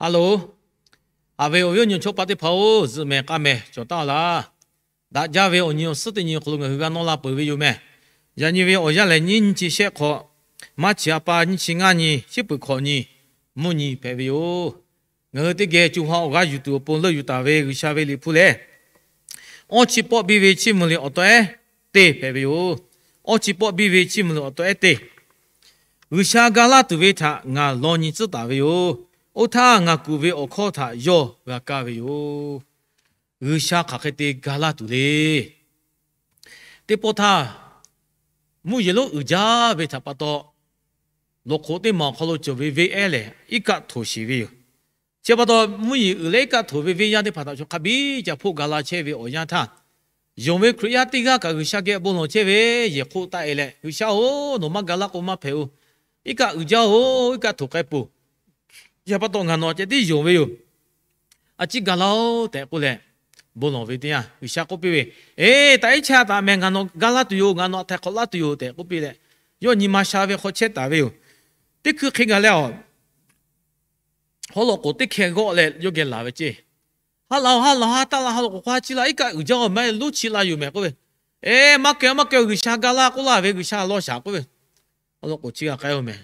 Hello, haꞈ ve awˬ viˉ awˬ nyi chaw paˆ teˇ hpaˍ-oˬ, zuhꞈ mehˍ k'aˇ mehˍ cawˬ taˉ laˇ. Daꞈ jaˇ ve awˬ nyi awˬ suhˉ teˇ nyi awˬ hk'aw lo ngaˬ hui g'a nawˇ la peuˬ ve yoˬ mehˍ. Yaꞈ nyi ve awˬ yanˇ lehˬ, nyiˇ nyi chi shehˆ hk'awꞈ, March a pa nyiˇ chi ngaˇ nyi, shiˉ peuˬ hkawꞈ nyi, mvuhˇ nyi hpehꞈ ve yoˬ. Ngaˬ hui teˇ geh co ha awˬ g'aˇ yuˬ tuˬ awˬ pon leuˆ yuˬ taˍ ve G'uiˬsha ve liꞈ hpu lehˬ, Awˇ chi pawˆ biˇ ve chiˇ mvuh liꞈ awˬ taw ehˉ teˇ hpehꞈ ve yoˬ. Awˇ chi pawˆ biˇ ve chiˇ mvuh liꞈ awˬ taw ehˉ teˇ. G'uiˬsha ga laˇ tuˬ ve htaꞈ ngaˬ law nyi tcuhˉ taˍ ve yoˬ. Oˇ htaˇ ngaˬ kuˬ ve awˬ hkawˇ htaꞈ yawˇ g'a kaˇ ve yoˬ. G'uiˬsha hk'aˬ hk'e te ga laˇ tuˬ le. Teˇ pawˆ htaˇ, mvuhˇ yeˬ lonˉ uiˍ jaˇ ve htaꞈ pa taw, lawˬ hk'oꞈ teˇ maˬ awˬ hk'aw lo cawˬ ve venˇ ehˉ lehˬ, iˉ kaˆ htoꞈ sheˍ ve yoˬ. Chi pa taw, mvuhˇ yeˬ uiˍ leh iˉ kaˆ htoꞈ ve venˇ yaˇ teˇ hpaˍ htaꞈ chaw hk'a biˇ ca hpoˆ ga la chehˇ ve awˬ yanˇ htaˇ, yonˍ ve Hkriꞈ yaˇ teˇ g'aˇ kaꞈ G'uiˬsha geh bon lawˬ chehˇ ve yehˬ hk'oˆ taˆ e leh, G'uiˬsha-oˬ, nawˬ maˇ ga laˇ k'o maˇ hpehꞈ-oˬ. Iˉ kaˆ uiˍ jaˇ-oˬ, iˉ kaˆ htoꞈ k'ai peuˬ. Chi pa taw ngaˬ nawˬ ceh tiˉ yonˍ ve yoˬ. A ciˉ ga laˇ-oˆ tehꞈ k'oˆ leh, bon lawˬ ve teˇ yanˇ G'uiˬsha k'oˆ piˇ ve, Eˬ, taꞈ iˉ chehˇ taˍ mehˍ, ngaˬ nawˬ ga laˇ tuˬ yoˬ, ngaˬ nawˬ htaꞈ htaiˍ hk'awꞈ laˇ tuˬ yoˬ tehꞈ k'oˆ piˇ leh, yawˇ nyi ma sha ve hk'aw chehˇ taˍ ve yoˬ. Teˇ hkui hk'e gaˬ leh, awˬ haw lawꞈ k'oˍ teˇ hkeh g'awˆ leh yawˇ geh laˬ ve ceˇ. Ha laˬ-oˬ, ha laˬ, ha taˆ la, ha lawꞈ k'oˍ hk'aw ha ciˇ la, iˉ kaˆ uiˍ jaˇ-oˬ, maˇ lonˉ chi la yoˬ mehˍ k'oˆ ve. Eˬ, maˇ kehˬ, maˇ kehˬ, G'uiˬsha ga laˇ k'oˆ laˇ ve, G'uiˬsha law shaˍ k'oˆ ve. Haw lawꞈ k'oˍ chi g'a k'ai-oˬ mehˍ.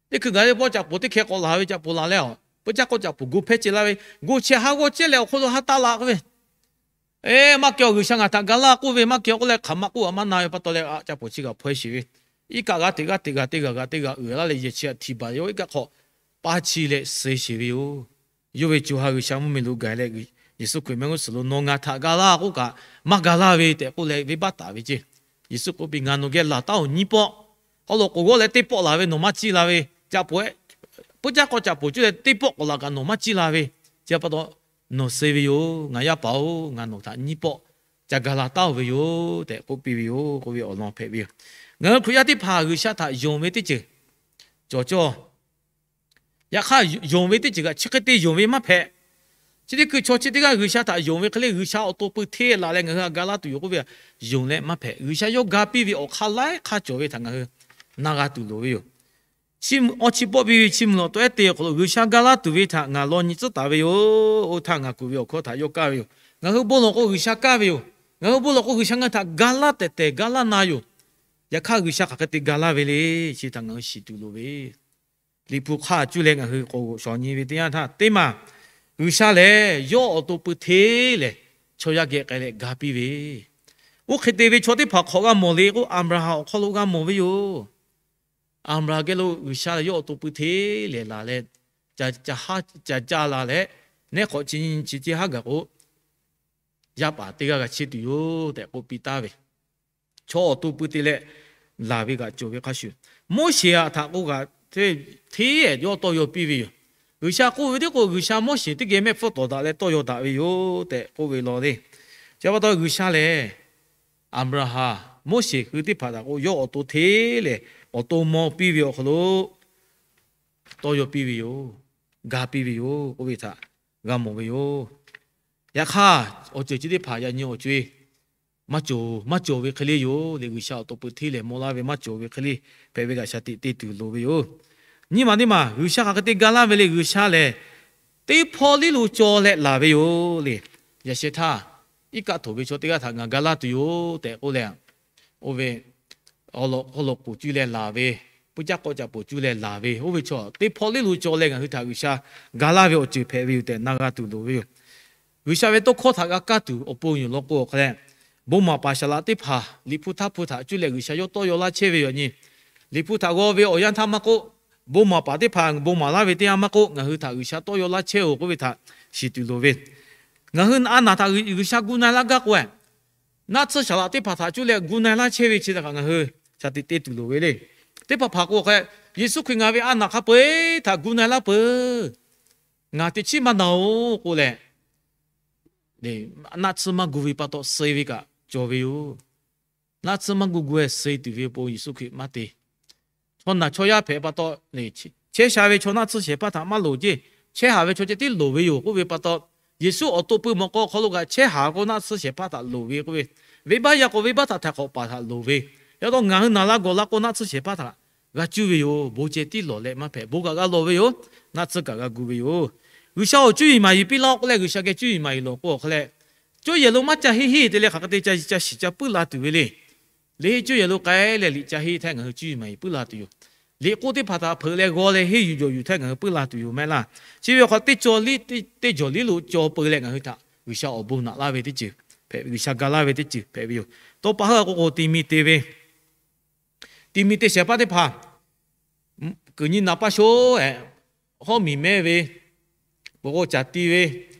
Teˇ hkui gaˬ leh pawˆ caꞈ poˍ teˇ hkeh k'awꞈ laˬ ve, caꞈ poˍ laˬ leh, peuˇ caˇ k'awˆ caꞈ poˍ go hpehˇ ceh laˇ ve, go chehˇ ha g'awˇ cehˇ leh awˬ hk'aw lo ha taˆ la k'oˆ ve. Eˬ, maˇ kehˬ-oˬ, G'uiˬsha ngaˬ htaꞈ ga laˇ k'oˆ ve, maˇ kehˬ-oˬ k'oˆ leh hk'aˬ ma k'oˆ a maˇ na ve pa taw leh, caꞈ poˍ chi g'a hpaweh sheˍ ve, iˉ kaˆ g'aˇ teꞈ g'aˇ teꞈ g'a teˇ g'a g'a teˇ g'a uiˍ laˇ leh yehˬ chi htaꞈ htiꞈ baˬ yawˇ iˉ kaˆ hk'aw paˇ chi leh suh sheˍ ve yoˬ. Yawˇ ve co ha G'uiˬsha mvuhˇmiˬ lo gaˬ leh, Yeˍsuˆ Hkriꞈ mehˆ g'uˇ suhˍ lo nawˬ ngaˬ htaꞈ ga laˇ k'oˆ kaꞈ maˇ ga laˇ ve tehꞈ k'oˆ leh venˇbaˆ taˍ ve ceˇ. Yeˍsuˆ k'oˆ piˇ, Ngaˬ nawˬ geh laˬ taˉ-oˬ nyiˇ pawˆ. Haw lawꞈ k'oˍ g'awˆ leh teˇ pawˆ laˬ ve nawˬ maˇ ciˇ la ve, caꞈ poˍ, peuˇ caˇ k'awˆ caꞈ poˍ cuˇ leh teˇ pawˆ k'awꞈ laˬ kaꞈ nawˬ maˇ ciˇ la ve, chi pa taw nawˬ suh ve yoˬ. Ngaˬ yaˇ paˍ-oˬ, ngaˬ nawˬ htaꞈ nyiˇ pawˆ ca ga laˇ taˉ-oˬ ve yoˬ tehꞈ k'oˆ piˇ ve yoˬ k'oˆ ve awˬ lawn hpehꞈ ve yoˬ. Ngaˬ hui Hkriꞈ yaˇ teˇ hpaˍ G'uiˬsha htaꞈ yonˍ ve teˇ ceuˬ cawˬ cawˇ. Yaꞈ hk'aˇ, yonˍ ve teˇ ceuˬ kaꞈ chi hk'e te yonˍ ve maˇ hpehꞈ. Chi teˇ hkui chaw chi teˇ g'aˇ G'uiˬsha htaꞈ yonˍ ve hk'e le, G'uiˬsha awˬ to pui hteˇ laˬ leh ngaˬ hui htaꞈ ga laˇ tuˬ yoˬ k'oˆ ve, yonˍ leh maˇ hpehꞈ. G'uiˬsha yawˇ ga piˇ ve awˬ hk'aˇ laiˉ hk'aˇ cawˬ ve htaꞈ ngaˬ hui na g'a tuˬ loˍ ve yoˬ. Chi, Awˇ chi pawˆ piˇ ve chiˇ mvuh liꞈ awˬ taw ehˉ teˇ awˬ hk'aw lo G'uiˬsha ga laˇ tuˬ ve htaꞈ ngaˬ law nyi tcuhˉ taˍ ve yoˬ. Oˇ htaˇ ngaˬ kuˬ ve awˬ hkawˇ htaꞈ yawˇ kaˇ ve yoˬ. Ngaˬ hui bon lawˬ k'o G'uiˬsha kaˇ ve yoˬ. Ngaˬ hui bon lawˬ k'o G'uiˬsha ngaˬ hui htaꞈ ga laˇ tehˬ tehˬ ga laˇ na yoˬ. Yaꞈ hk'aˇ, G'uiˬsha hk'aˬ hk'e te ga laˇ ve le, chi htaꞈ ngaˬ hui shiˍ tuˬ loˍ ve. Liꞈ hpu hk'aˇ cuˇ leh ngaˬ hui k'oꞈ shawˍ nyi ve teˇ yanˇ htaˇ, teˇ maˬ G'uiˬsha lehˬ yawˇ awˬ to pui hteˇ lehˬ, chaw yaˇ geh k'ai leh ga piˇ ve. Oˇ hk'e te ve chaw teˇ hpaˍ hk'awꞈ g'a mawˬ le k'o, Aˍbraˍhanˍ awˬ hk'aw lo g'a mawˬ ve yoˬ. Aˍbraˍhanˍ geh lo G'uiˬsha lehˬ yawˇ awˬ to pui hteˇ lehˬ laˬ leh, ca, ca haˉ ca caˇ la leh, neˉ hk'awꞈ chi nyi chi teˇ haˉ gaˬ k'o, yaˇ paˍ teˇ g'aˇ g'a chiˇ tuˬ yoˬ tehꞈ k'oˆ piˇ taˍ ve. Chaw awˬ to pui te leh laˬ ve kaꞈ cawˬ ve hk'a shuˍ, Moˉseˍ htaꞈ k'oˆ kaꞈ hteˇ yawˇ tawˇ yaw piˇ ve yoˬ. G'uiˬsha k'oˆ ve teˇ k'o, G'uiˬsha Moˉseˍ teˇ geh mehˆ hpfuhˇ tawˍ daꞈ leh tawˇ yaw daꞈ ve yoˬ tehꞈ k'oˆ ve law le. Chi pa taw G'uiˬsha lehˬ, Aˍbraˍhanˍ, Moˉseˍ hui teˇ hpaˍ htaꞈ k'o yawˇ awˬ to hteˇ lehˬ, awˬ to maw piˇ ve awˬ hk'aw lo tawˇ yaw piˇ ve yoˬ. Ga piˇ ve yoˬ k'oˆ ve htaꞈ g'a mawˬ ve yoˬ. Yaꞈ hk'aˇ, awˬ ceuˬ chi teˇ hpaˍ yaꞈ nyi awˬ co-e maˇ cawˬ, maˇ cawˬ ve hk'e le yoˬ le. G'uiˬsha awˬ to pui hteˇ lehˬ maw laˇ ve maˇ cawˬ ve hk'e le hpehꞈ ve kaꞈ shaˍ tiꞈ te tuˬ loˍ ve yoˬ. Nyiˇ maˬ teˇ maˬ G'uiˬsha hk'aˬ hk'e te ga laˇ ve le. G'uiˬsha lehˬ teˇ hpawˇ liˇ lo caw leh laˬ ve yoˬ le. Yaꞈ sheh htaˇ, iˉ kaˆ htoꞈ ve chaw teˇ g'aˇ htaꞈ ngaˬ ga laˇ tuˬ yoˬ tehꞈ k'oˆ leh, oˇ ve awˬ lawn hk'aw lo k'oˍ cuˇ leh laˬ ve, pui caˇ k'awˆ caꞈ poˍ cuˇ leh laˬ ve, oˇ ve chaw teˇ hpawˇ liˇ lo caw leh ngaˬ hui htaꞈ G'uiˬsha ga laˇ ve awˬ ceuˬ hpehꞈ ve yoˬ tehꞈ na g'a tuˬ loˍ ve yoˬ. G'uiˬsha ve tawˇ hkawˇ htaꞈ g'a kaˇ tuˬ awˬ pon yoˬ law k'o, awˬ hk'a leh bon maˍ paˍ saˍ laꞈ teˇ hpaˍ Liꞈ hpu htaˇ hpu htaꞈ cuˇ leh G'uiˬsha yawˇ tawˇ yaw laˇ chehˇ ve yoˬ nyi. Liꞈ hpu htaꞈ g'aw ve awˬ yanˇ htaˇ maˇ k'oˆ, bon maˍ paˍ teˇ hpaˍ bon maˍ laˇ ve teˇ yanˇ maˇ k'oˆ, ngaˬ hui htaꞈ G'uiˬsha tawˇ yaw laˇ chehˇ-oˬ k'oˆ ve htaꞈ shiˍ tuˬ loˍ ve. Ngaˬ hui a naˬ htaꞈ G'uiˬsha gu na-e laˇ gaˇ k'o, naˆ tsuhˇ saˍ laꞈ teˇ hpaˍ htaꞈ cuˇ leh gu na-e laˇ chehˇ ve chi htaꞈ kaꞈ ngaˬ hui shaˍ tiꞈ te tuˬ loˍ ve le. Teˇ hpaˍ hpaˍ k'o, hk'a Yeˍsuˆ Hkriꞈ ngaˬ ve a naˬ hk'a peu-eˬ htaꞈ gu na-e laˇ peuˬ. Ngaˬ teꞈ chiˉ maˇ na-oˬ k'oˆ leh, naˆ tsuhˇ maˇ gu ve pa taw suh ve kaꞈ cawˬ ve yoˬ. Naˆ tsuhˇ maˇ gu gu-e suh tuˬ ve awˬ pon Yeˍsuˆ Hkriꞈ maˇ te. Chaw naˬ chaw yaˇ hpehꞈ pa taw, chehˇ sha ve chaw naˆ tsuhˇ shehˍ hpaˇ htaꞈ maˇ loˍ ceˇ. Chehˇ haˍ ve chaw ceh tiˉ loˍ ve yoˬ k'oˆ ve pa taw, Yeˍsuˆ awˬ to pui mawꞈ k'aw awˬ hk'aw lo kaꞈ chehˇ haˍ k'o naˆ tsuhˇ shehˍ hpaˇ htaꞈ loˍ ve k'oˆ ve, venˇbaˆ yaˇ k'o venˇbaˆ htaꞈ htaiˍ hk'awꞈ paˍ htaꞈ loˍ ve, yaꞈ taw ngaˬ hui naˬ la gawˬ la k'o naˆ tsuhˇ shehˍ hpaˇ htaꞈ g'a cuˇ ve yoˬ. Bon ceh tiˉ lawˬ leh maˇ hpehꞈ. Bon kaꞈ g'a lawˬ ve yoˬ. Naˆ tsuhˇ kaꞈ g'a gu ve yoˬ. G'uiˬsha awˬ cuˇ yiˍ maˍ yiˍ piˇ laˇ k'oˆ leh, G'uiˬsha geh cuˇ yiˍ maˍ yiˍ lawˬ k'o awˬ hk'aw leh, cuˇ yiˍ lo maˇ ca heˆ heˆ te leh hk'aˬ hk'e te ca shiˍ ca puiˉ la tuˬ ve le. Liꞈ cuˇ yiˍ lo k'ai leh liꞈ ca heˆ htaˇ ngaˬ hui cuˇ yiˍ maˍ yiˍ puiˉ la tuˬ yoˬ. Liꞈ k'oˆ teˇ hpaˍ htaꞈ hpeuꞈ leh g'aw leh henˇ yuˬ jawˬ yuˬ htaˇ ngaˬ hui puiˉ la tuˬ yoˬ mehˆ laˇ. Chi ve awˬ hk'aw teˇ cawˬ liˉ, teˇ jawˬ liˉ lo cawˬ peu leh ngaˬ hui htaꞈ G'uiˬsha awˬ bon naꞈ laˇ ve teˇ ceuˬ hpehꞈ ve, G'uiˬsha ga laˇ ve teˇ ceuˬ hpehꞈ ve yoˬ. Tawˇ pa haˉ k'o k'o, Tiˆmoˍteˍ ve, Tiˆmoˍteˍ shehˍ hpaˇ teˇ hpaˍ kuiˬ nyi naˍ paˇ sho, hawˉ miˬ mehˇ ve, peuˬ k'o caˬ ti ve,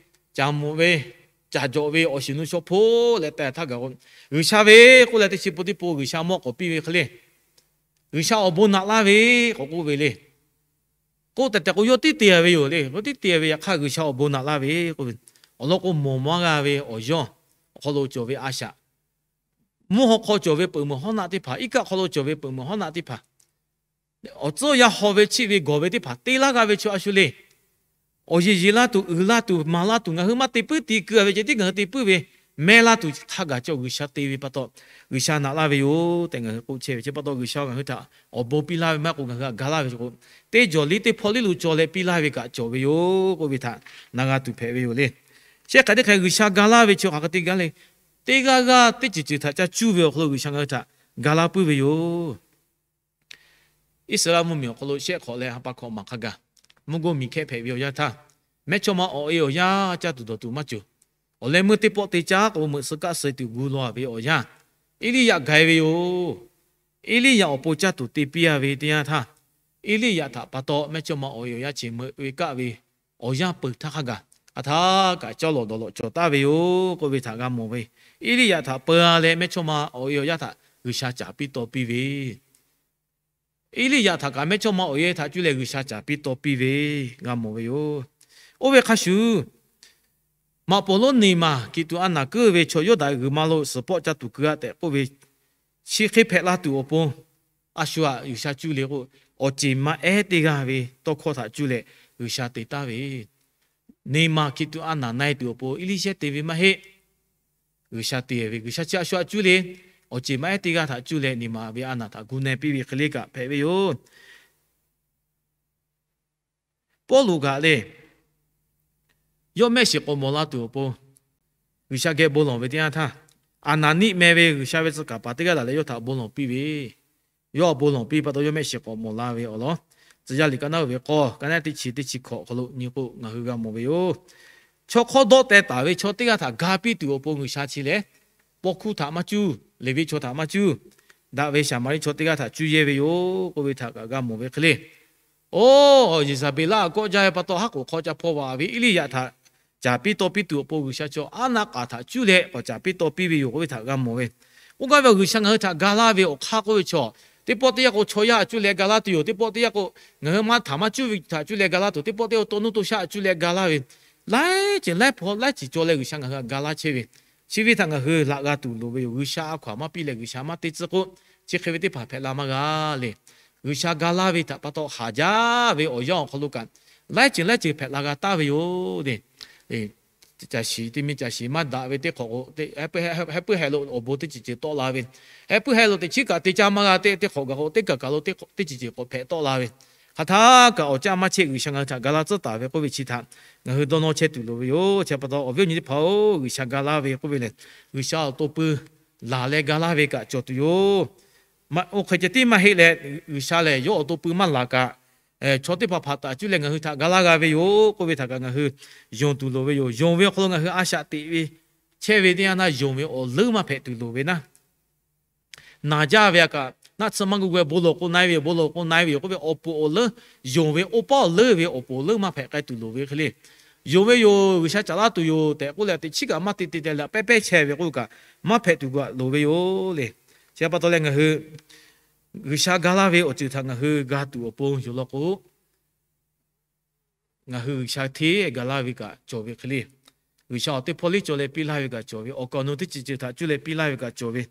caˬ mvuhꞈ ve, caˬ jawꞈ ve awˬ shiˍ nu shaw hpoˆ leh te htaˇ gaˬ k'o, G'uiˬsha ve k'oˆ leh teˇ chi po teˇ po G'uiˬsha mawˇ k'awꞈ piˇ ve hk'e le. G'uiˬsha awˬ bon naꞈ laˇ ve k'awꞈ k'oˆ ve le. K'oˆ tehꞈ tehꞈ k'o, yawˇ tiˉ te ve yoˬ le. Yawˇ tiˉ te ve yaꞈ hk'aˇ G'uiˬsha awˬ bon naꞈ laˇ ve k'oˆ ve, awˬ lawn k'o mawˬ maˇ g'a ve awˬ yawˇ awˬ hk'aw lo cawˬ ve a shaꞈ, mvuhˇ haw hk'aw cawˬ ve peuˬ meuˬ hawˉ naˆ teˇ hpaˍ, iˉ kaˆ hk'aw lo cawˬ ve peuˬ meuˬ hawˉ naˆ teˇ hpaˍ, awˬ tcuhˉ awˬ yanˇ haw ve chiˆ ve gawˬ ve teˇ hpaˍ te laˇ g'a ve chaw a shu le. Awˬ yeˬ yeˬ laˇ tuˬ, uiˍ laˇ tuˬ, maˍ laˇ tuˬ, ngaˬ hui maˇ te puiˉ ti keu ve ceh tiˉ ngaˬ hui te puiˉ ve, mehˆ laˇ tuˬ htaˇ gaˬ cawˬ G'uiˬsha te ve pa taw, G'uiˬsha naꞈ laˇ ve yoˬ tehꞈ ngaˬ hui k'oˆ chehˇ ve chi pa taw, G'uiˬsha ngaˬ hui htaꞈ awˬ bon piˇ laˇ ve maˇ k'o, ngaˬ hui htaꞈ ga laˇ ve k'o, teˇ jawˬ liˉ teˇ hpawˇ liˉ lo cawˬ leh piˇ laˇ ve kaꞈ cawˬ ve yoˬ k'oˆ ve htaꞈ na g'a tuˬ hpehꞈ ve yoˬ le. Shehˆ hk'e teˇ hk'e G'uiˬsha ga laˇ ve chi hk'aˬ hk'e te gaˇ le. Teˇ g'aˇ g'aˇ teˇ ceuˬ ceuˬ htaꞈ ca cuˇ ve awˬ hk'aw lo G'uiˬsha ngaˬ hui htaꞈ ga laˇ puiˉ ve yoˬ. Iˉsaˍreˍlaˆ mvuhˇmiˬ awˬ hk'aw lo shehˆ hk'awꞈ leh ha pa hkawꞈ maˬ hk'a gaˬ, mvuhˇ goˇ miˬ hkehˇ hpehꞈ ve awˬ yanˇ htaˇ, mehˇchawˇma awˬ e awˬ yanˇ caˇ tuˬ dawˬ tuˬ maˇ cawˬ. Awˬ leh meuˇ teˇ pawˆ te caˉ k'o, meuꞈ suh kaˆ suh tuˬ gu law ve awˬ yanˇ, Eˇliˇyaꞈ gaˬ e ve yoˬ. Eˇliˇyaꞈ awˬ pon caˇ tuˬ te piˇ a ve teˇ yanˇ htaˇ, Eˇliˇyaꞈ htaꞈ pa taw mehˇchawˇma awˬ e awˬ yanˇ chi meuꞈ ve kaˆ ve awˬ yanˇ peuˬ htaˇ hk'a gaˬ, a htaˇ kaꞈ cawˇ lawˬ dawˬ lawꞈ cawˬ taˍ ve yoˬ k'oˆ ve htaꞈ g'a mawˬ ve. Eˇliˇyaꞈ htaꞈ peu a leh mehˇchawˇma awˬ e awˬ yanˇ htaꞈ G'uiˬsha caˍ piˇ taw piˇ ve, Eˇliˇyaꞈ htaꞈ kaꞈ mehˇchawˇma awˬ e htaꞈ cuˇ leh G'uiˬsha caˍ piˇ taw piˇ ve g'a mawˬ ve yoˬ. Oˇ ve hk'a shuˍ, maꞈ poˍ lonˉ Neˍmaˬ kiꞈ tuꞈ a naˍ keuˉ ve chaw Yawˇdanˍ g'uiˬ ma lo suhˍ pawˆ caˇ tuˬ keu a tehꞈ k'oˆ ve, chi hk'e hpehꞈ la tuˬ awˬ pon, a shu htaꞈ G'uiˬsha cuˇ le k'o, awˬ ceˬ maˇ ehˉ teˇ g'aˇ ve tawˇ hkawˇ htaꞈ cuˇ leh G'uiˬsha te taˍ ve, Neˍmaˬ kiꞈ tuꞈ a naˍ na e tuˬ awˬ pon Eˇliˇshehˇ te ve maˇ heˆ. G'uiˬsha te ve, G'uiˬsha chi a shu htaꞈ cuˇ le, awˬ ceˬ maˇ ehˉ teˇ g'aˇ htaꞈ cuˇ leh Neˍmaˬ ve a naˍ htaꞈ gu na e piˇ ve hk'e le kaꞈ hpehꞈ ve yoˬ. Pawˇluꞈ kaꞈ le, yawˇ mehˆ shiˍ k'awꞈ mawˬ la tuˬ awˬ pon G'uiˬsha geh bon lawˬ ve teˇ yanˇ htaˇ, Aˍnaˍniˆ meh ve G'uiˬsha ve tcuh kaˍ paˍ teˇ g'aˇ daꞈ leh yawˇ htaꞈ bon lawˬ piˇ ve, yawˇ bon lawˬ piˇ pa taw yawˇ mehˆ shiˍ k'awꞈ mawˬ la ve awˬ lawn, Tcuh yaˇ liꞈ ka naˉ uiˍ ve k'awˇ, ka naˉ teˇ chi teˇ chi hkawꞈ hk'aw lo nyi k'o ngaˬ hui g'a mawˬ ve yoˬ. Chaw hk'awˇ dawˆ teh taˍ ve chaw teˇ g'aˇ htaꞈ ga piˇ tuˬ awˬ pon G'uiˬsha chi lehˬ, paw hkuˇ htaꞈ maˇ cuˇ, Leˍviˆ chaw htaꞈ maˇ cuˇ, daꞈ ve Saˍmaˍriˆ chaw teˇ g'aˇ htaꞈ cuˇ yehˇ ve yoˬ k'oˆ ve htaꞈ kaꞈ g'a mawˬ ve hk'e le. Oˇ, Yeˍzaˍbeˍlaˆ kawˆ jaˇ ve pa taw haˉ k'oˍ hk'aw ca hpaw vaꞈ ve Eˇliˇyaꞈ htaꞈ caˍ piˇ taw piˇ tuˬ awˬ pon G'uiˬsha chaw aˉ naˆ k'aˍ htaꞈ cuˇ leh k'awꞈ caˍ piˇ taw piˇ ve yoˬ k'oˆ ve htaꞈ g'a mawˬ ve. Oˇ gaˇ ve G'uiˬsha ngaˬ hui htaꞈ ga laˇ ve awˬ hk'aˇ k'oˆ ve chaw, teˇ pawˆ teˇ yanˇ k'o chaw yaˇ htaꞈ cuˇ leh ga laˇ tuˬ yoˬ. Teˇ pawˆ teˇ yanˇ k'o ngaˬ hui maˇ htaꞈ maˇ cuˇ ve htaꞈ cuˇ leh ga laˇ tuˬ, teˇ pawˆ teˇ yanˇ to nuˇ to shaˆ cuˇ leh ga laˇ ve, laiˉ ceuˬ laiˉ hpaw laiˉ ceuˬ cawˬ leh G'uiˬsha ngaˬ hui htaꞈ ga laˇ chehˇ ve, chi ve htaꞈ ngaˬ hui laꞈ g'a tuˬ loˍ ve yoˬ. G'uiˬsha a hkaw aˬ maˇ piˇ leh G'uiˬsha maˇ te tcuh k'o, chi hk'e ve teˇ hpaˍ hpehꞈ la maˇ g'a le. G'uiˬsha ga laˇ ve htaꞈ pa taw haˍ jaˇ ve awˬ yanˇ awˬ hk'aw lo kaꞈ, laiˉ ceuˬ laiˉ ceuˬ hpehꞈ la g'a taˍ ve yoˬ le. Caˬ shiˍ teˇ miˇ caˬ shiˍ maˇ daꞈ ve teˇ hk'awꞈ k'o, heh puiˉ heh lo awˬ bon teˇ ceuˬ ceuˬ tawˆ la ve, heh puiˉ heh lo teˇ chiˉ kaꞈ te caˇ maˇ g'a te teˇ hk'awꞈ gaˬ k'o, teˇ kaˬ kaˬ lo teˇ ceuˬ ceuˬ k'awꞈ hpehꞈ tawˆ la ve, hk'aˬ htaˇ kaꞈ awˬ caˇ maˇ chehˇ G'uiˬsha ngaˬ hui htaꞈ ga laˇ tcuhˉ taˍ ve k'oˆ ve chi htaꞈ ngaˬ hui dawˇ nawˇ chehˇ tuˬ loˍ ve yoˬ. Chi pa taw awˬ viˉ awˬ nyi teˇ hpaˍ-oˬ, G'uiˬsha ga laˇ ve k'oˆ ve lehˬ, G'uiˬsha awˬ to pui laˬ leh ga laˇ ve kaꞈ cawˬ tuˬ yoˬ. Oˇ hk'e ceh tiˉ maˇ heˆ leh, G'uiˬsha lehˬ yawˇ awˬ to pui maˇ laˬ kaꞈ, chaw teˇ hpaˍ hpaˍ htaꞈ cuˇ leh ngaˬ hui htaꞈ ga laˇ g'a ve yoˬ k'oˆ ve htaꞈ kaꞈ ngaˬ hui yonˍ tuˬ loˍ ve yoˬ. Yonˍ ve awˬ hk'aw lo ngaˬ hui a shaꞈ teꞈ ve chehˇ ve teˇ yanˇ htaˇ, yonˍ ve awˬ leuˉ maˇ hpehꞈ tuˬ loˍ ve naˉ, naˬ jaˇ ve a kaꞈ naˆ tsuhˇ maˇ gu geh bon lawˬ k'o na e ve yoˬ, bon lawˬ k'o na e ve yoˬ k'oˆ ve awˬ pon awˬ leuˉ, yonˍ ve oˇ paˉ awˬ leuˉ ve awˬ pon awˬ leuˉ maˇ hpehꞈ k'ai tuˬ loˍ ve hk'e le. Yonˍ ve yoˬ, G'uiˬsha caˍ laˇ tuˬ yoˬ tehꞈ k'oˆ leh teˇ chiˉ kaꞈ maˇ te te te leh pehˇ pehˇ chehˇ ve k'oˆ ve kaꞈ maˇ hpehꞈ tuˬ kaꞈ loˍ ve yoˬ le. Chi pa taw leh ngaˬ hui G'uiˬsha ga laˇ ve awˬ ceuˬ htaꞈ ngaˬ hui g'a tuˬ awˬ pon yoˬ law k'o, ngaˬ hui G'uiˬsha hteˇ ga laˇ ve kaꞈ cawˬ ve hk'e le. G'uiˬsha awˬ teˇ hpawˇ liˇ cawˬ leh piˇ laˇ ve kaꞈ cawˬ ve, awˬ kaˍ awˬ nu teˇ ceuˬ ceuˬ htaꞈ cuˇ leh piˇ laˇ ve kaꞈ cawˬ ve.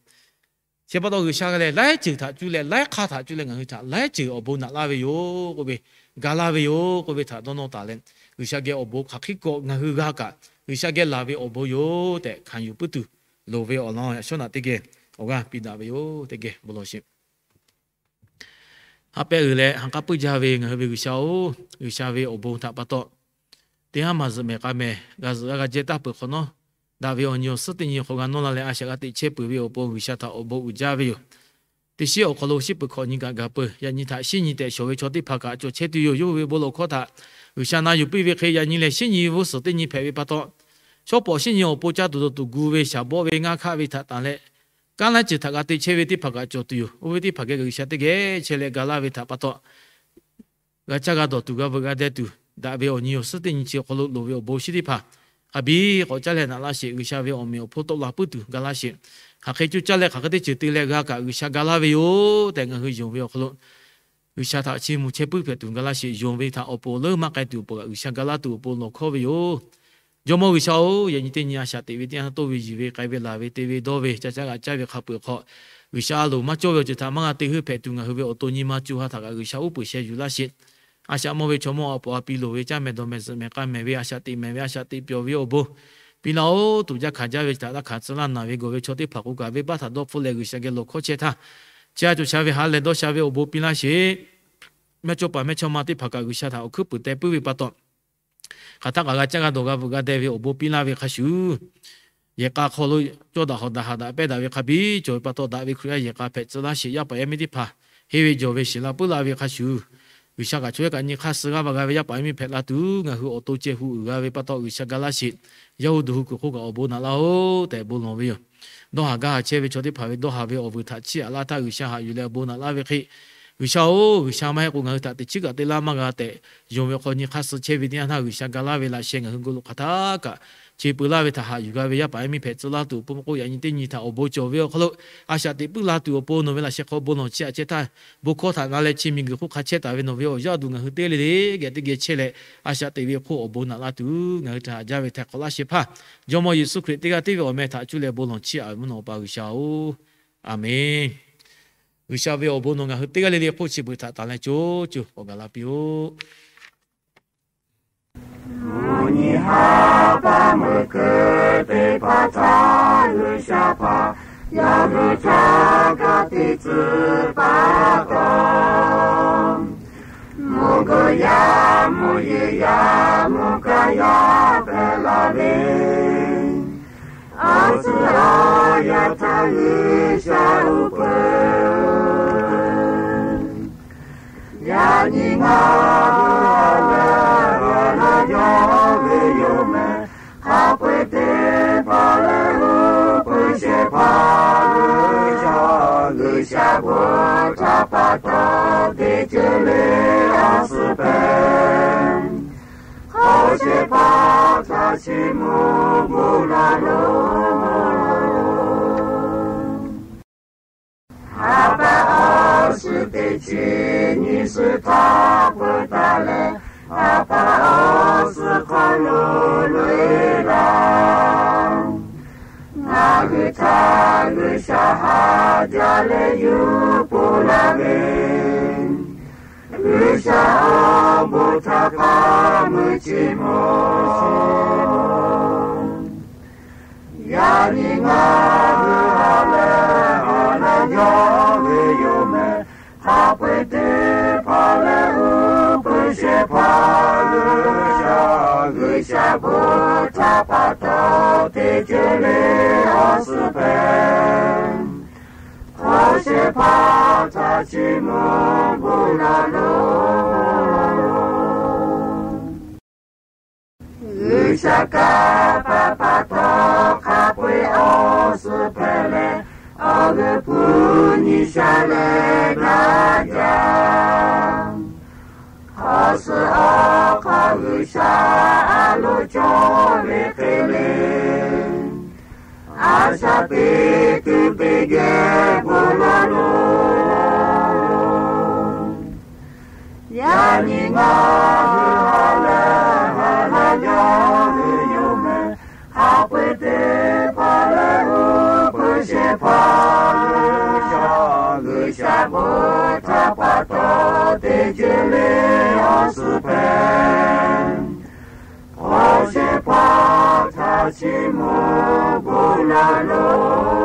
Chi pa taw G'uiˬsha lehˬ laiˉ ceuˬ htaꞈ cuˇ leh laiˉ hk'aˇ htaꞈ cuˇ leh ngaˬ hui htaꞈ laiˉ ceuˬ awˬ bon naꞈ laˇ ve yoˬ k'oˆ ve, ga laˇ ve yoˬ k'oˆ ve htaꞈ dawˇ nawˇ taˍ leh, G'uiˬsha geh awˬ bon hk'aˬ hk'e k'awꞈ ngaˬ hui g'a kaꞈ, G'uiˬsha geh laˬ ve awˬ bon yoˬ tehꞈ hkanˍ yuˬ puiˉ tuˬ loˍ ve awˬ lawn yaꞈ shawˉ naꞈ teˇ geh awˬ g'aˇ piˇ daꞈ ve yoˬ. Teˇ geh bon lawˬ sheˍ. Ha pehˇ uiˍ leh ha k'aˉ puiˉ jaˇ ve ngaˬ hui ve G'uiˬsha-oˬ, G'uiˬsha ve awˬ bon htaꞈ pa taw teˇ haˉ maˬ zuhꞈ mehˍ k'a mehˍ g'a zuhꞈ g'a g'a jehˇ taˇ peuˬ hk'awꞈ nawˉ, daꞈ ve awˬ nyi awˬ suhˉ teˇ nyi hk'aw g'a nawˇ la leh a shaꞈ g'a teꞈ chehˇ peuˬ ve awˬ pon G'uiˬsha htaꞈ awˬ bon uiˍ jaˇ ve yoˬ. Teˇ shiˉ awˬ hk'aw lo shiˉ peuˬ hkawꞈ nyi kaꞈ gaˬ peuˬ. Yaꞈ nyi htaꞈ shiˉ nyi tehꞈ shawˍ ve chaw teˇ hpaˍ kaꞈ cawˬ chehˇ tuˬ yoˬ. Yawˇ hui ve bon lawˬ hkawˇ htaꞈ G'uiˬsha na yuˬ piˇ ve hk'e, yaꞈ nyi lehˬ shiˉ nyi g'uˇ suhˍ teˇ nyi hpehꞈ ve pa taw, shawˉ pawˍ shiˉ nyi awˬ pon caˇ tuˬ dawˬ tuˬ gu ve shaˍ bawˆ ve ngaˇ hkaˆ ve htaꞈ tanˬ leh, kanˉ laˇ ceuˬ htaꞈ g'a te chehˇ ve teˇ hpaˍ kaꞈ cawˬ tuˬ yoˬ. Oˇ ve teˇ hpaˍ geh G'uiˬsha teˇ geh chehˇ leh ga laˇ ve htaꞈ pa taw, g'a caˇ g'a dawˬ tuˬ g'a veuꞈ g'a deh tuˬ, daꞈ ve awˬ nyi awˬ suhˉ teˇ nyi chi awˬ hk'aw lo loˍ ve awˬ bon shinˉ teˇ hpaˍ hk'a biˇ k'awꞈ caˇ leh naꞈ laˇ sheˍ. G'uiˬsha ve awˬ meꞈ awˬ hponˇ tawˆ la puiˉ tuˬ ga laˇ sheˍ. Hk'aˬ hk'e coˇ caˇ leh hk'aˬ hk'e teˇ ceuˬ te leh g'a kaꞈ G'uiˬsha ga laˇ ve yoˬ tehꞈ ngaˬ hui yonˍ ve awˬ hk'aw lo, G'uiˬsha htaꞈ chiˇ mvuh chehˇ puiˉ hpehꞈ tuˬ ga laˇ sheˍ. Yonˍ ve htaꞈ awˬ pon leuˉ maˇ k'ai tuˬ awˬ pon kaꞈ G'uiˬsha ga laˇ tuˬ awˬ pon lawˬ hkawˇ ve yoˬ. Jawˇmawˇ G'uiˬsha-oˬ, yaꞈ nyi teˇ nyi a shaꞈ teꞈ ve teˇ yanˇ toˇ ve yiˬ ve k'ai ve laˬ ve te ve dawˇ ve ca caˇ g'a caˇ ve hk'a peu-eˬ hk'aw, G'uiˬsha a loˍ maˇ cawˇ ve awˬ ceuˬ htaꞈ maˇ g'a te heuˆ hpehꞈ tuˬ ngaˬ hui ve awˬ to nyi ma co ha htaꞈ kaꞈ G'uiˬsha uˉ peunˍ sheh yuˬ laˇ sheˍ. A shaꞈ mawˇ ve chaw mawˇ a poˍ a pi loˍ ve caˇ mehˍ dawˬ mehˍ zuhꞈ mehˍ k'a mehˍ ve a shaꞈ teꞈ mehˍ ve a shaꞈ teꞈ pyawˬ ve awˬ bon piˇ laˇ-oˬ. Tuꞈ jaˇ hkanˍ jaˇ ve htaꞈ taˇ hkanˍ tcuh laˇ naˬ ve gawˬ ve chaw teˇ hpaˍ k'o kaꞈ venˇbaˆ htaꞈ dawˇ hpfuhˆ leh G'uiˬsha geh lawˬ hkawˇ chehˇ htaˇ, chi a cawˬ sha ve ha lehˬ dawˇ sha ve awˬ bon piˇ laˇ sheˍ. Mehˇchawˇ paˍ mehˇchawˇma teˇ hpaˍ kaꞈ G'uiˬsha htaꞈ awˬ hkuiˉ puiˍ teh puiˉ ve pa taw, hk'aˬ htaˇ kaꞈ g'a caˇ g'a dawˬ g'a veuꞈ g'a deh ve awˬ bon piˇ laˇ ve hk'a shuˍ, yehˬ k'a hk'aw lo cawˇ daꞈ hawˍ daꞈ haꞈ daꞈ pehˇ daꞈ ve hk'a biˇ cawˬ ve pa taw, daꞈ ve Hkriꞈ yaˇ yehˬ k'a hpehꞈ tcuh laˇ sheˍ. Yaˇ paˍ yaˇ miˇ teˇ hpaˍ henˇ ve jawˬ ve shiˍ la puiˉ la ve hk'a shuˍ, G'uiˬsha kaꞈ chaw yaˇ kaꞈ nyi hk'aˇ suh g'aˇ va g'a ve yaˇ paˍ yaˇ miˇ hpehꞈ la tuˬ ngaˬ hui awˬ to ceh hu uiˍ g'a ve pa taw G'uiˬsha ga laˇ sheˍ. Yawˇ hui duˬ hui kuiˬ hk'oˆ kaꞈ awˬ bon naꞈ laˇ-oˬ tehꞈ bon lawˬ ve yoˬ. Dawˇ haˍ gaˇ haˍ chehˇ ve chaw teˇ hpaˍ ve dawˇ haˍ ve awˬ vuiˬ htaꞈ chiˇ aꞈ laˇ htaˇ G'uiˬsha haꞈ yuˬ leh awˬ bon naꞈ laˇ ve hk'e, G'uiˬsha-oˬ, G'uiˬsha maˇ heˆ k'o ngaˬ hui htaꞈ teꞈ chiˉ kaꞈ te laˇ maˇ g'a tehꞈ yonˍ ve hk'aw nyi hk'aˇ suh chehˇ ve teˇ yanˇ htaˇ G'uiˬsha ga laˇ ve laꞈ sheh ngaˬ hui g'uˇ lo hk'aˬ htaˇ kaꞈ che peu laˇ ve htaꞈ haꞈ yuˬ g'a ve yaˇ paˍ yaˇ miˇ hpehꞈ tcuh laˇ tuˬ awˬ pon k'o, yaꞈ nyi teˇ nyi htaꞈ awˬ bon cawˬ ve awˬ hk'aw lo a shaꞈ teꞈ puiˉ la tuˬ awˬ pon nawˬ ve laꞈ sheh hk'aw bon lawˬ chiˇ aꞈ chehˇ htaˇ, bon hkawˇ htaꞈ na leh chi miˬguiˬ hk'oˆ hk'a chehˇ taˍ ve nawˬ ve awˬ yaˇ duˬ ngaˬ hui teˇ le le geh teˇ geh chehˇ leh, a shaꞈ teꞈ ve hk'oˆ awˬ bon naꞈ laˇ tuˬ ngaˬ hui htaꞈ haꞈ jaˇ ve htaiˍ hk'awꞈ laˇ shehˍ hpaˇ, Jawˇmawˇ Yeˍsuˆ Hkriꞈ teˇ g'aˇ tiˉ ve awˬ meh htaꞈ cuˇ leh bon lawˬ chiˇ aꞈ ve mvuhˇ naw Awˬ pa G'uiˬsha-oˬ, Aˍmenˍ. G'uiˬsha ve awˬ bon nawˬ ngaˬ hui teˇ g'aˇ le le hk'oˆ chi beuꞈ htaꞈ tanˬ leh co co k'awꞈ gaˬ la piˇ-oˆ. Mvuhˇ nyi ha pa meuˬ keu teˇ hpaˍ htaꞈ G'uiˬsha hpaˍ yaˇ hui htaꞈ ka tiꞈ tcuh pa taw, mvuhˇ g'uˇ yaˇ mvuhˇ yeˬ yaˇ mvuhˇ kaˇ yaˇ hpehꞈ la ve, awˬ suhˍ awˬ yaˇ htaꞈ G'uiˬsha uˉ peunˍ. Yaꞈ nyi ngaˬ hui a leh a leh yawˇ ve yoˬ meh, hk'a peu-eˬ teˇ hpaˍ lehˬ uˉ peunˍ shehˍ hpaˇ G'uiˬsha, G'uiˬsha bon htaꞈ pa taw teˇ ceuˬ le awˬ suhˍ hpehꞈ. Hk'aw shehˍ hpaˇ htaꞈ chiˇ mvuh bon lawˬ loˬ. Ha pa awˬ suhˍ teˇ chi nyi suhˍ htaˇ peuˬ taˍ leh, ha pa awˬ suhˍ hk'aw lo loꞈ-e laˇ. Ngaˬ hui htaꞈ G'uiˬsha haꞈ jaˇ leh yuˬ pon laˇ ve, G'uiˬsha awˬ bon htaꞈ k'aˉ meuˇ chiˇ mvuh. Yaꞈ nyi ngaˬ hui a leh a leh yawˇ ve yoˬ meh, hk'a peu-eˬ teˇ hpaˍ lehˬ uˉ peunˍ shehˍ hpaˇ G'uiˬsha, G'uiˬsha bon htaꞈ pa taw teˇ ceuˬ le awˬ suhˍ hpehꞈ. Hk'aw shehˍ hpaˇ htaꞈ chiˇ mvuh bon lawˬ loˬ. G'uiˬsha kanˇ paˆ pa taw hk'a peu-eˬ awˬ suhˍ hpehꞈ leh, awˬ g'euˆ hpu nyi sha leh daꞈ jaˇ. Awˬ suhˍ awˬ hk'aw G'uiˬsha a loˍ cawˇ ve hk'e le, a shaꞈ teꞈ tuˬ teˇ geh bon lawˬ loˬ. Yaꞈ nyi ngaˬ hui ha leh ha leh yawˇ ve yoˬ meh, hk'a peu-eˬ teˇ hpaˍ lehˬ uˉ peunˍ shehˍ hpaˇ G'uiˬsha, G'uiˬsha bon htaꞈ pa taw teˇ ceuˬ le awˬ suhˍ hpehꞈ. Hk'aw shehˍ hpaˇ htaꞈ chiˇ mvuh bon lawˬ loˬ.